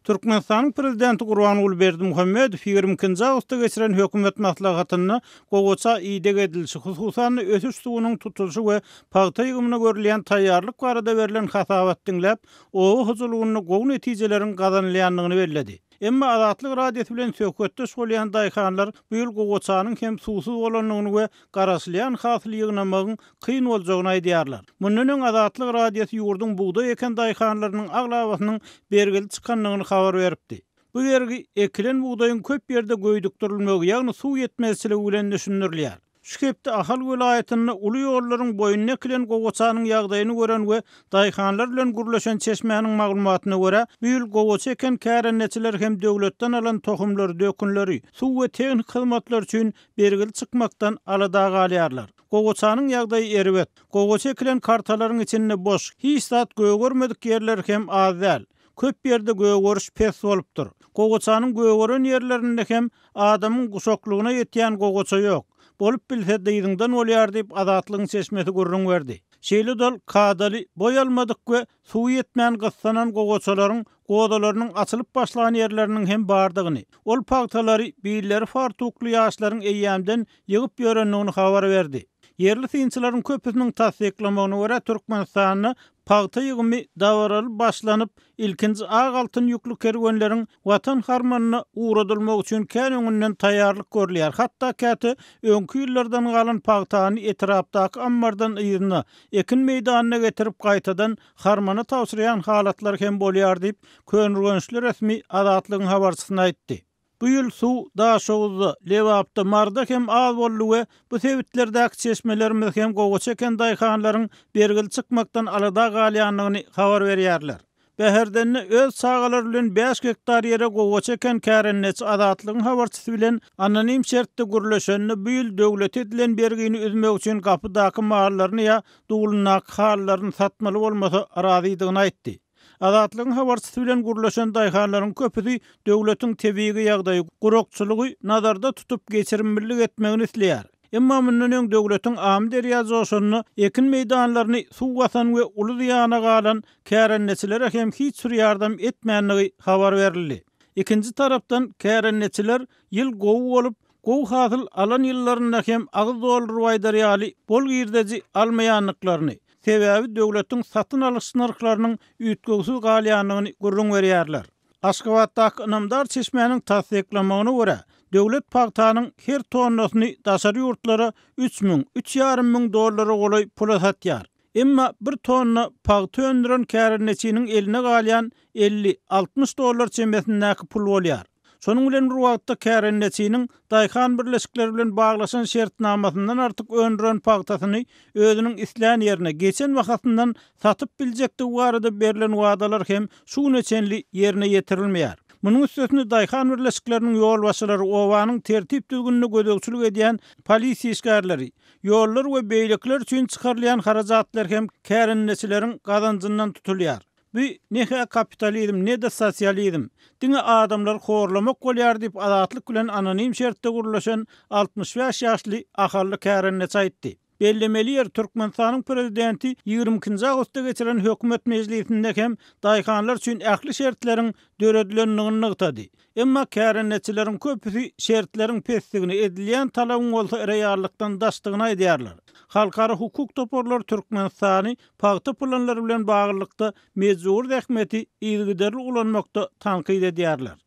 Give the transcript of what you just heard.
Türkmenistanyň Prezidenti Gurbanguly Berdimuhamedow 22-nji awgustda geçiren hökümet maslahatynda gowaça ideg edilişi, hususan-da, ösüş suwunyň tutulyşy we pagta ýygymyna görülýän taýýarlyk barada berlen hasabaty diňläp, oba hojalygynda gowy netijeleriň gazanylýandygyny belledi. Emma Azatlyk Radiosy bilen söhbetdeş bolýan daýhanlar bu ýyl gowaçanyň hem suwsuz bolandygyny we garaşylýan hasyly ýygnamagyň kyn boljagyny aýdýarlar. Mundan öň Azatlyk Radiosy ýurduň bugdaý eken daýhanlarynyň aglabasynyň bergili çykandygyny habar beripdi. Bu bergi ekilen bugdaýyň köp ýerde göýdükdirilmegi, ýagny suw ýetmezçiligi bilen düşündirilýär. Şu hepde Ahal welaýatynda uly ýollaryň boýunda ekilen gowaçanyň ýagdaýyny gören we daýhanlar bilen gürleşen çeşmäniň maglumatyna görä, bu ýyl gowaça eken kärendeçiler hem döwletden alan tohumlary, dökünleri, suw we tehniki hyzmatlar üçin bergili çykmakdan alada galýarlar. Gowaçanyň ýagdaýy erbet. Gowaça ekilen kartalaryň içinde boş, hiç zat gögermedik ýerler hem az däl. Köp ýerde gögeriş pes bolupdyr. Gowaçanyň gögeren ýerlerinde hem adamyň guşaklygyna ýetýän gowaça ýok. Bolup bilse dyzyňdan bolýar diýip, Azatlygyň çeşmesi gürrüň berdi. Şeýle-de ol kadaly boý almadyk we suwy ýetmän gyssanan gowaçalaryň gozalarynyň açylyp başlan ýerleriniň hem bardygyny, ol pagtalary billeri fartukly ýaşlaryň eýýämden ýygyp ýörendigini habar berdi. Ýerli synçylaryň köpüsiniň tassyklamagyna görä, Türkmenistanda pagta ýygymy dabaraly başlanyp, ilkinji ak altyn ýükli kerwenleriň Watan harmanyna ugradylmagy üçin kän öňünden taýýarlyk görülýär, hatda käte öňki ýyllardan galan pagtany etrapdaky ammardan yzyna, ekin meýdanyna getirip gaýtadan harmana tabşyrýan halatlar hem bolýar diýip, köneürgençli resmi Azatlygyň habarçysyna aýtdy. Bu ýyl suw Daşoguzda, Lebapda, Maryda hem az boldy we bu sebitlerdäki çeşmelerimiz hem gowaça eken daýhanlaryň bergili çykmakdan alada galýandygyny habar berýärler. Bäherdende öz çagalary bilen bäş gektar ýere gowaça eken kärendeçi Azatlygyň habarçysy bilen anonim şertde gürleşende bu ýyl döwlete edilen bergini üzmek üçin gapydaky mallaryny ýa dulundaky halylaryny satmaly bolmasa razydygyny aýtdy. Azatlygyň habarçysy bilen gürleşen daýhanlaryň köpüsi döwletiň tebigy ýagdaýy, gurakçylygy nazarda tutup geçirimlilik etmegini isleýär. Emma mundan öň döwletiň Amyderýa joşanda ekin meýdanlaryny suw basan we uly zyýana galan kärendeçilere hem hiç bir ýardam etmändigi habar berildi. Ikinji tarapdan kärendeçiler ýyl gowy bolup, gowy hasyl alan ýyllarynda hem agyz dolduryp aýdar ýaly bol girdeji almaýandyklaryny, Sebäbi döwletiň satyn alyş nyrhlarynyň üýtgewsiz galýandygyny gürrüň berýärler. Aşgabatdaky ynamdar çeşmäniň tassyklamagyna görä, döwlet pagtanyň her tonnasyny daşary ýurtlara 3000, üç ýarym müň dollara golaý pula satýar. Emma bir tonna pagta öndüren kärendeçiniň eline galýan 50, 60 dollar çemesindäki pul bolýar. Şonuň bilen bir wagtda kärendeçiniň daýhan birleşikleri bilen baglaşan şertnamasyndan artyk öndüren pagtasyny özüniň islän ýerine, geçen bahasyndan satyp biljekdigi barada berlen wadalar hem şu güne çenli ýerine ýetirilmeýär. Munuň üstesine daýhan birleşikleriniň ýolbaşçylary, obanyň tertip-düzgünine gözegçilik edýän polisiýa işgärleri, ýollar we beýlekiler üçin çykarylýan harajatlar hem kärendeçileriň gazanjyndan tutulýar. Bu ne-hä kapitalizm, ne-de sosializm. Diňe adamlary horlamak bolýar diýip, Azatlyk bilen anonim şertde gürleşen 65 ýaşly ahally kärendeçi aýtdy. Bellemeli ýeri, Türkmenistanyň prezidenti 22-nji awgustda geçiren hökümet mejlisinde hem daýhanlar üçin ähli şertleriň döredilendigini nygtady. Emma kärendeçileriň köpüsi şertleriň pesdigini, edilýän talabyň bolsa reallykdan daşdygyny aýdýarlar. Halkara hukuk toparlary Türkmenistany pagta planlary bilen baglylykda mejbury zähmeti yzygiderli ulanmakda tankyt edýärler.